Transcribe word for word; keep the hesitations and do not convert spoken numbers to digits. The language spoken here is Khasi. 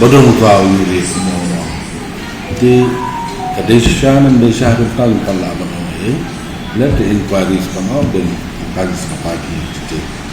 ba don uta u ïurei kumno kumno. Te ka dei shisha ne ym dei shisha, te uta ngim pat lah ban ong ei. Lada inquiries ba noh, dei inquiries na party te.